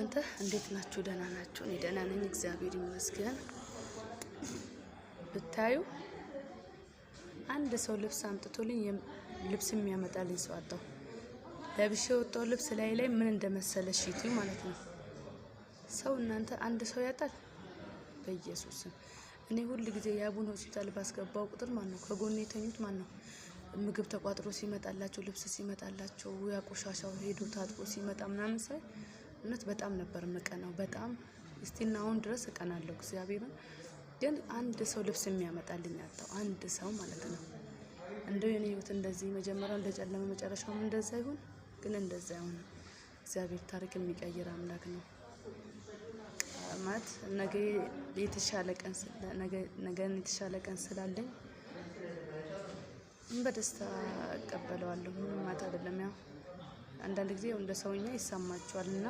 እናንተ እንዴት ናችሁ? ደህና ናችሁ? እኔ ደህና ነኝ፣ እግዚአብሔር ይመስገን። ብታዩ አንድ ሰው ልብስ አምጥቶልኝ ልብስ የሚያመጣልኝ ሰው አጣሁ። ለብሼ የወጣው ልብስ ላይ ላይ ምን እንደመሰለ ሽቲ ማለት ነው። ሰው እናንተ አንድ ሰው ያጣል። በኢየሱስ እኔ ሁል ጊዜ የአቡን ሆስፒታል ባስገባው ቁጥር ማን ነው ከጎን የተኙት፣ ማን ነው ምግብ ተቋጥሮ ሲመጣላቸው፣ ልብስ ሲመጣላቸው፣ ያ ቆሻሻው ሄዶ ታጥቦ ሲመጣ ምናምን ሳይ እውነት በጣም ነበር የምቀናው። በጣም እስቲና አሁን ድረስ እቀናለሁ እግዚአብሔርን። ግን አንድ ሰው ልብስ የሚያመጣልኝ አጣሁ። አንድ ሰው ማለት ነው። እንደው የኔ ህይወት እንደዚህ መጀመሪያው እንደጨለመ መጨረሻውም እንደዛ ይሁን፣ ግን እንደዛ አይሆንም። እግዚአብሔር ታሪክ የሚቀይር አምላክ ነው። ማለት ነገ የተሻለ ቀን፣ ነገን የተሻለ ቀን ስላለኝ በደስታ እቀበለዋለሁ። ምንም ማለት አይደለም። ያው አንዳንድ ጊዜ እንደ ሰውኛ ይሰማቸዋል እና